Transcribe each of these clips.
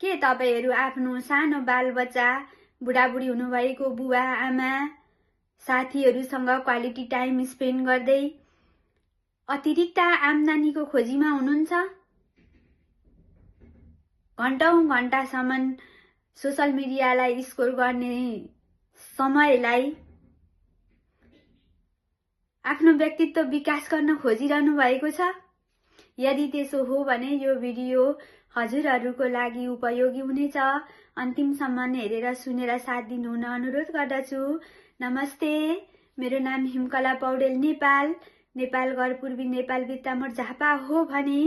के तपाईहरु आफ्नो सानो बालबच्चा, बुढाबुढी हुनुभएको बुवा आमा, साथीहरुसँग क्वालिटी टाइम स्पेन्ड गर्दै अतिरिक्त आम्दानीको खोजीमा हुनुहुन्छ? घण्टौं घण्टासम्म सोशल मिडियालाई स्क्रोल गर्ने समयलाई आफ्नो व्यक्तित्व विकास गर्न खोजिरहनु भएको छ? यदि त्यसो हो भने यो भिडियो हजुरहरुको लागि उपयोगी हुनेछ। अन्तिमसम्म हेरेर सुनेर साथ दिनुहुन अनुरोध गर्दछु। नमस्ते, मेरो नाम हिमकला पौडेल नेपाल घर पूर्वी नेपाल बिर्तामोड झापा हो भने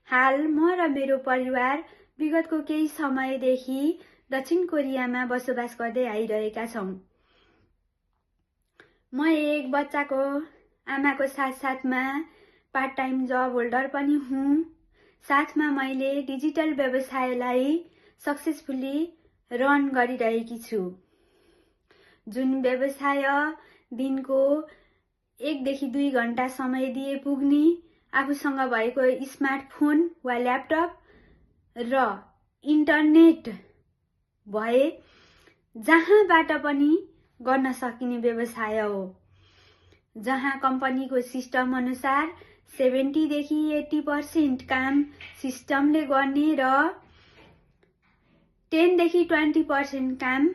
हाल म र मेरो परिवार विगतको केही समयदेखि दक्षिण कोरियामा बसोबास गर्दै आइरहेका छौं। म एक बच्चाको आमाको साथसाथमा पार्ट टाइम जब होल्डर पनि हुँ। साथमा मैले डिजिटल व्यवसायलाई सक्सेसफुली रन गरिरहेकी छु, जुन व्यवसाय दिनको 1 देखि 2 घण्टा समय दिए पुग्ने, आफूसँग भएको स्मार्टफोन वा ल्यापटप र इन्टरनेट भए जहाँबाट पनि गर्न सकिने व्यवसाय हो, जहाँ कम्पनीको सिस्टम अनुसार 70 देखि 80% काम सिस्टमले गर्ने र 10 देखि 20% काम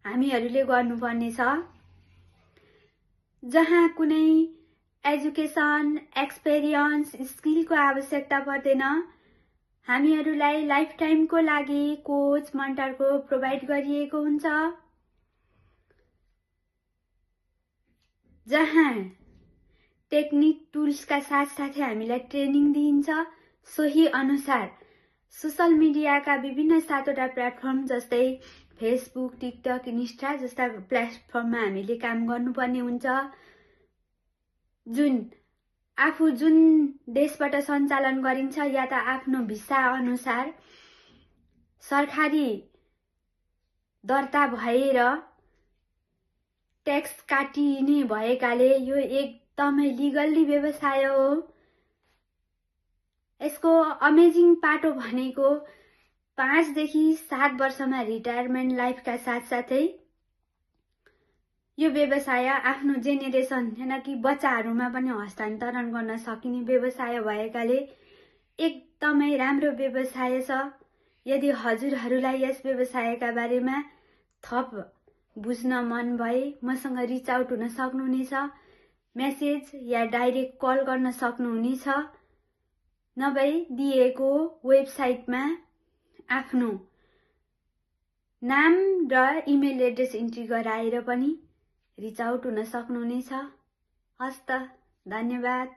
हामीहरूले गर्नुपर्ने छ, जहाँ कुनै एजुकेसन, एक्सपिरियन्स, स्किलको आवश्यकता पर्दैन। हामीहरूलाई लाइफ टाइमको लागि कोच, मेन्टरको प्रोभाइड गरिएको हुन्छ, जहाँ टेक्निक टुल्सका साथसाथै हामीलाई ट्रेनिङ दिइन्छ। सोही अनुसार सोशल मिडियाका विभिन्न 7वटा प्लेटफर्म जस्तै फेसबुक, टिकटक, इन्स्टा जस्ता प्लेटफर्ममा हामीले काम गर्नुपर्ने हुन्छ, जुन देशबाट सञ्चालन गरिन्छ या त आफ्नो भिसा अनुसार सरकारी दर्ता भएर ट्याक्स काटिने भएकाले यो एकदमै लिगल्ली व्यवसाय हो। यसको अमेजिङ पाटो भनेको 5 देखि 7 वर्षमा रिटायरमेन्ट लाइफका साथसाथै यो व्यवसाय आफ्नो जेनेरेसन यानि कि बच्चाहरूमा पनि हस्तान्तरण गर्न सकिने व्यवसाय भएकाले एकदमै राम्रो व्यवसाय छ। यदि हजुरहरूलाई यस व्यवसायका बारेमा थप बुझ्न मन भए मसँग रिच आउट हुन सक्नुहुनेछ, मेसेज या डाइरेक्ट कल गर्न सक्नुहुनेछ, नभए दिएको वेबसाइटमा आफ्नो नाम र इमेल एड्रेस इन्ट्री गराएर पनि रिच आउट हुन सक्नुहुनेछ। हस्त, धन्यवाद।